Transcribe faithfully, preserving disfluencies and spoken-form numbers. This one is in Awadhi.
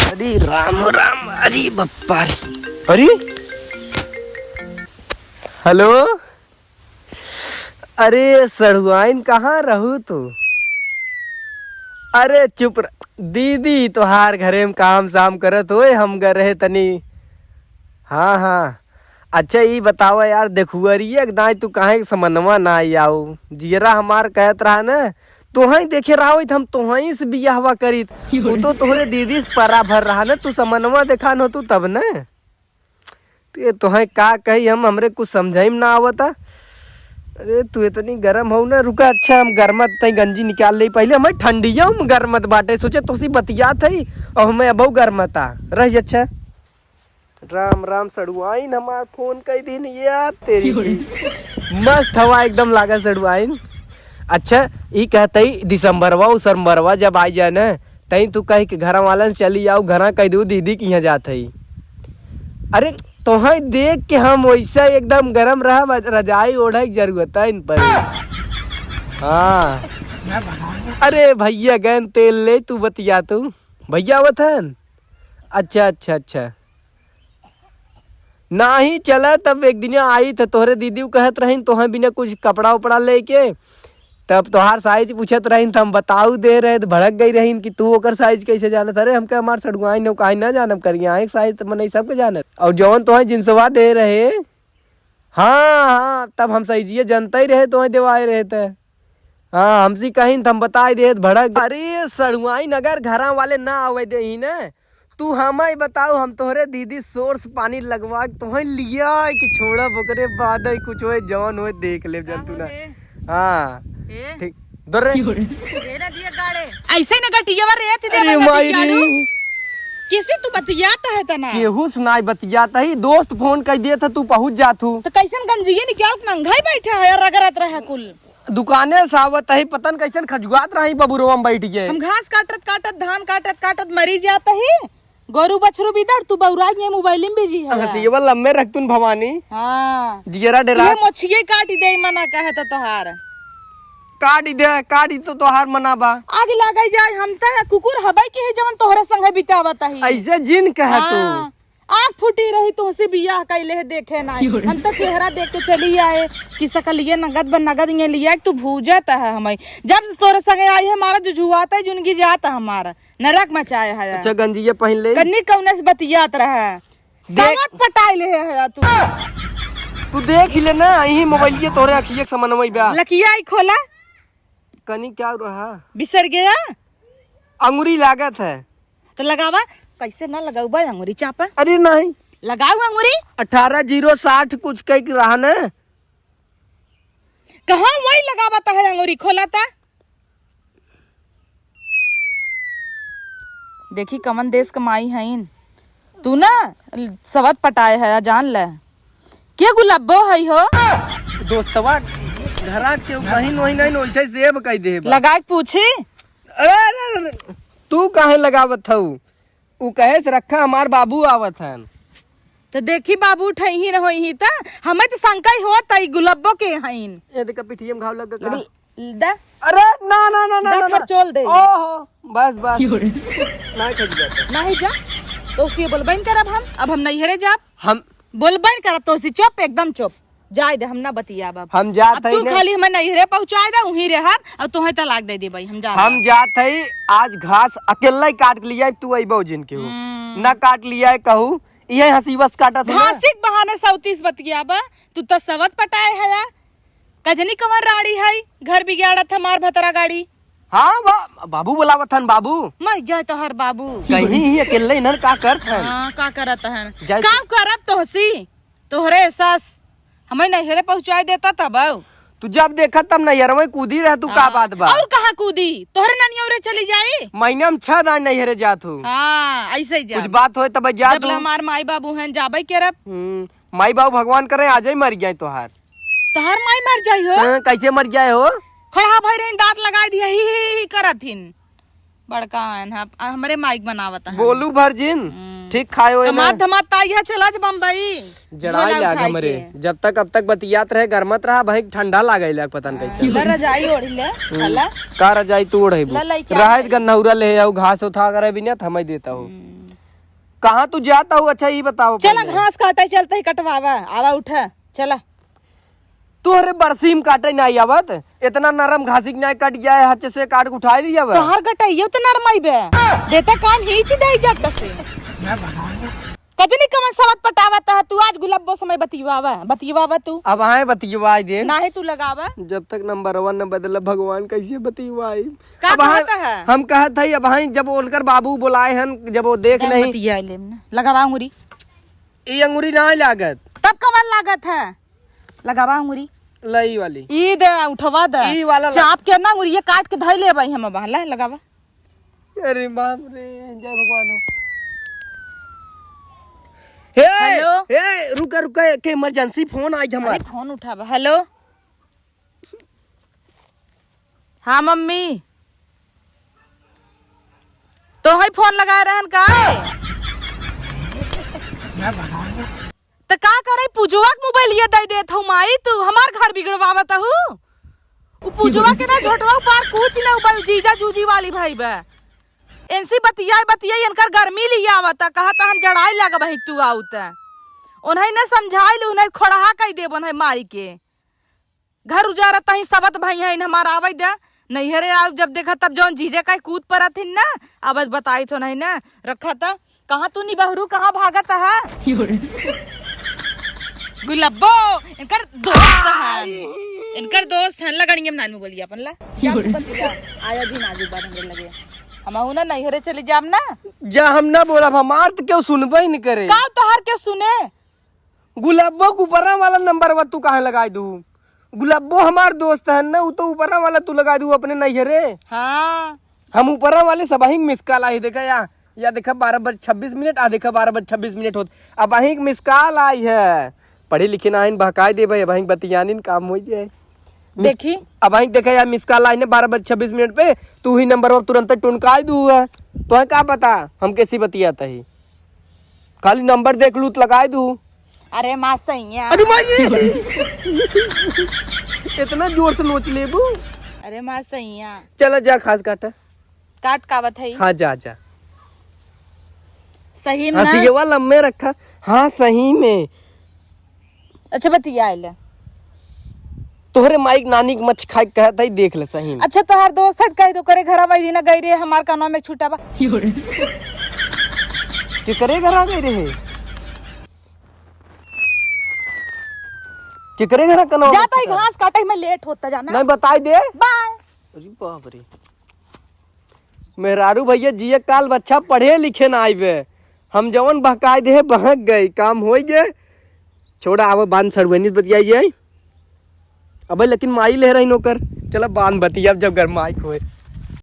अरे राम राम, अरे बप्पा रे। अरे, हेलो, अरे सड़ुआइन, कहाँ रहू तू? अरे चुप रह, दीदी तोहार घरे में काम साम करत होए, हम गए रहे तनी। हाँ, हाँ। अच्छा, ई बतावा यार, देखुअरिया के दाई तू काहे के समनवा ना आई आऊ? जियरा हमार कहत रहा न, तोहई देखे रहा होइत, हम तोहई से बियाहवा करीत। वो तो तोहरे दीदी से परा भर रहा न, तू समनवा देखा न होतू तब न। ये तोहई का कही हम, हमरे कुछ समझाई में ना आवता। अरे तू इतनी गरम हो ना, रुका, अच्छा हम गरमत तई गंजी निकाल ले पहले, हमें ठंडिया में गरमत बाटे, सोचे तोसी बतियात है और हमें अबऊ गरमता रह। अच्छा, राम राम सड़ुआइन, हमार फोन कई दिन यार तेरी की। मस्त हवा एकदम लागा सड़ुआइन। अच्छा, ई कहतई दिसंबरवा उसंबरवा जब आई जाए न, तई तू कह के घर वालन चली आऊ, घरा कह दू दीदी के यहाँ जात हई। अरे तोहई देख के हम वैसा एकदम गरम रहा, रजाई ओढ़े के जरूरत है इन पर। हाँ। अरे भैया गैन तेल ले, तू बतिया तू। भैया आवत हन? अच्छा, अच्छा, अच्छा। नाही चला, तब एक दिन आई त तोहरे दीदी उ कहत रहीन, तोहे बिना कुछ कपड़ा उपड़ा लेके, तब तोहार साइज पूछत रहीन, त हम बताऊ दे रहे, त भड़क गई रहीन कि तू ओकर साइज कैसे जानत? अरे हमके हमार सड़ुआइन न काहे ना जानब करिया, एक साइज त मनई सबके जानत। और जौन तोहे जिंसवा दे रहे, हाँ, हाँ, तब हम साइजिए जनते ही रहे, तोहे देवाए रहे त। हाँ, हमसे कहीं त हम बताई देत भड़क। अरे सड़ुआइन, अगर घरा वाले ना आवे देही न, तू हमें बताऊ, हम तोहरे दीदी सोर से पानी लगवा के तोहे लिया कि छोड़ब, ओकरे बाद ही कुछ होए, जौन होए देख लेब, का जन तू ना। बोले? हाँ। ए? ठीक। दो रे। ए ना दिए गाड़े। ऐसे न गटियावा रे, ते अरे देवे माई गटियालू। रे। किसी तू बतियात है तना? केहू से नाई बतियात ही, दोस्त फोन कर दिए था, तू पहुँच जात हूँ। तो कैसन गंजिए निकाल के नंगाई बैठा है, रगड़त रहा कुल। दुकाने से आवत ही, पता न कैसन खजुआत रही बबुरवा में बैठ के। हम घास काटत काटत, धान काटत काटत मरी जात ही। गोरू बछरू बिदर, तू बौरा ये मोबाइल में बिजी है। हंसियवा लम्बे रख तुन भवानी। हाँ। जियरा डेरा। ये मोछिए काटी दे मना कहे तो तोहार। काटी दे, काटी तो तोहार मना बा। आग लागे जाए, हम त कुकुर हबै के ही जवन तोहरे संगे बितावत ही। ऐसे जिन कहे तू। हाँ। आँख फूटी रही तोहसे बियाह कैले है, देखे नाई। हम तो चेहरा देख के चली आए कि सकलिए नगद ब नगद ये लिया कि तू भूजत है हमें। जब से तोरे संगे आई है, हमारा जुझुआत है, जुनगी जात है हमारा। नरक मचाए है। अच्छा, गंजिया पहन ले। कन्नी कौने से बतियात रहे? देख। सावत पटाई ले है तू। तू देख ही ले ना, यही मोबाइलिया तोरे अखिया के समनवई बा। लकिया आई खोला। कनी क्या रहा? बिसर गया? अंगुरी लागत है। तो लगावा। कैसे ना लगाऊ बा अंगुरी चापा? अरे नहीं। लगाऊ अंगुरी। अठारह जीरो साठ कुछ कह के रहा ना। कहाँ वही लगावा ता है अंगुरी, खोला ता। देखी कमन देश क माई हईन। तू ना सवत पटाए है, जान ले। के गुलाबो हई हो? दोस्तवा, घरा के बहिन वही नहीं, वैसे सेब कह दे बा। लगा के पूछी? अरे, अरे, अरे, तू काहे लगावत हऊ? उ कहे से रखा, हमार बाबू आवत हन। तो देखी बाबू उठई ही न होई ही त, हमें तो शंका ही होत है गुलाबो के हईन। ये देखा पिठिया में घाव लग गया। लेकिन दा। अरे ना, ना, ना, ना, दा ना, ना। खरचोल दे। ओहो, बस, बस। क्यों रे? ना खरीद जाता। नहीं जा। तो उसे बोलबे न करब हम, अब हम नैहरे जाब। हम बोलबे न करब तो उसे चुप, एकदम चुप। जाए दे, हम ना बतियाब अब। हम जात अब हई तू ना। खाली हमें नैहरे पहुँचाए दे, उहीं रहब, और तोहे तलाक दे दे भाई, हम जा हम रहे। जात हई, आज घास अकेला ही काट के लिया, तू अइबो जिनके हो। हम्म। ना काट लिया है कहू, इहे हंसी बस काटत है ना। घासी के बहाने सौतीस बतियाब, तू तो सवत पटाए है या। कजनी कमर राड़ी है, घर बिगाड़त हमार भतरा गाड़ी। हाँ, बा-, बाबू बुलावत हन, बाबू। मर जाए तोहर बाबू। कहीं ही अकेले इन्हन का करत हन? हाँ, का करत हन? जैसे का करब तोहसी? तोहरे एहसास हमें नैहरे पहुँचाए देता तब आऊ। तू जब देखत तब नैहरवे कूदी रह, तू का हाँ। बात बा? और कहाँ कूदी? तोहरे ननियौरे चली जाई। महीना में छह दान नैहरे जात हूँ। हाँ, ऐसे ही जा। कुछ बात होए तब जात जब ले हूँ। हमार माई बाबू हैं, जाबे करब। हम्म, माई बाबू भगवान करे आज ही मर जाए तोहार। तोहार माई मर जाई हो? हाँ, कैसे मर जाए हो? खड़ा भाई रही, दांत लगाई दिया, ही, ही, ही करत हिन। बड़का हन, हाँ, हमरे माइक बनावत हन। बोलू भर जिन, हम्म। ठीक खाए होए कमात ना। धमात ताई है, चला जा बम्बई। जड़ाई झोला लाग उठाई हमरे, के। जब तक अब तक बतियात रहे, गरमत रहा, भाई ठंडा लागे लाग, पता न कैसे। ला रजाई ओढ़ ले, हम्म। हला। का रजाई तू ओढ़ेबू? ला लइके आ रहे गई। गन्नौरा ले आऊ, घास उठा करे बिना, त हमें देता हो। हम्म। कहाँ तू जात हऊ? अच्छा, ई बताओ चला, पहिले। घास काटे चलत ही कटवावा, आवा उठा, चला। तोहरे बरसीम काटे नाहीं आवत, इतना नरम घासिक नाहीं कट जाए, हच से काट के उठाई लियावा। तोहार गटइयो तो नरमाई बे, देता कान हींच दे जट से। कजनी कमन सवत पटावत ह तू, आज गुलब्बो समय बतियावा, बतियावा तू। अब आए बतियावा दे। नाहीं तू लगावा। जब तक नंबर वन न बदला भगवान, कैसे बतियावा? का अब हाँ, कहत है? हम कहत हई, अब हाँ, जब उनकर बाबू बोलाए हन, जब वो देख नहीं नहीं। बतिया लेम ना। लगावा अंगुरी। ई अंगुरी ना लागत। तब कवन लागत है? लगावा अंगुरी। लई वाली। ई दे, उठवा दे। ई वाला ला- चाप के ना अंगुरिया काट के धई लेबई हम अब। ला, लगावा। अरे बाप रे, जय भगवान हो। हे, हेलो। हे, रुका, रुका, एक emergency फोन आई हमार। अरे, फोन उठावा। हेलो। हाँ मम्मी, तोहई फोन लगाए रहन का? त का करे, पूजवा के मोबाइलिया दे देत हऊ माई, तू हमार घर बिगड़वावत हऊ। उ पूजवा के ना झोटवा पार कुछ ना, उ बल जीजा जूजी वाली भाई बा। इनसे बतियाई बतियाई इनकर गर्मी लिया आवता, कहत हन जड़ाई लगबही तू आऊ त। उन्हें न समझाई लू, उन्हें खोड़हा कई देब उन्हें मारी के। घर उजारत तहीं सबत भई हैं, हमार आवै दे। नैहरे आउ जब देखा तब जौन जीजे का कूद परत हिन ना, अब बताई तो नहीं ना, रखा त। कहाँ तू निबहरू, कहाँ भागत है? गुलब्बो, इनकर दोस्त है। इनकर दोस्त है, लगड़िया में नाल में बोलिए अपन ला। क्या तू बन गया? आया जी नाजुक बात हमरे लगे। हम हूं ना नैहरे चली जाब ना। जा हम ना बोलब, हमार त केहू सुनबे ही नहीं करे। का तोहार के सुने? गुलाबो के ऊपरा वाला नंबरवा तू काहे लगाई दू? गुलाबो हमार दोस्त है ना, उ तो ऊपरा वाला तू लगाई दू अपने नैहरे। हाँ। हम ऊपरा वाले सबही मिस कॉल आई, देखा या, या देखा बारह बज छब्बीस मिनट, आ देखा बारह बज छब्बीस मिनट होत। अबही मिस कॉल आई है, पढ़ी लिखी ना आइन, बहकाई देबे, अबही बतियानिन काम हो जाए। मिस-, देखी। अबही देखा या मिस कॉल आई ने बारह बज छब्बीस मिनट पे, तू ही नंबरवा तुरंत टुनकाई दू है। तोहे का पता हम कैसी बतियात ही? खाली नंबर देख लू त लगाई दू। अरे माँ सैया। अरे माँ ये। इतना जोर से नोच लेबू? अरे माँ सैया। चला जा घास काटा। काट कावत है। हाँ जा जा। सही में ना? हंसियवा लम्बे रखा। हाँ सही में। अच्छा बतिया ले। तोहरे माई के नानी के मछ खाए के कहत है, देख ले सही में। अच्छा तोहार दोस्त है, कह दो करे घरा वही दिना गई रे, हमार कानवा में छुट्टा बा। केकरे घरा गई रहे? केकरे घरा कनवा में जाता ही छुट्टा? घास काटे में लेट होता जाना। नहीं बताई दे। बाय। अरे बाप रे। मेहरारू भैया जिए काल बच्चा पढ़े लिखे ना आइबे। हम जवन बहकाए दे बहक गई, काम होई गे। छोड़ा, आवे बांध सड़ुआनी बतियाई जाए। अबे लेकिन माई ले रही नौकर। चला बांध बतिया, अब जब घर माई खोए।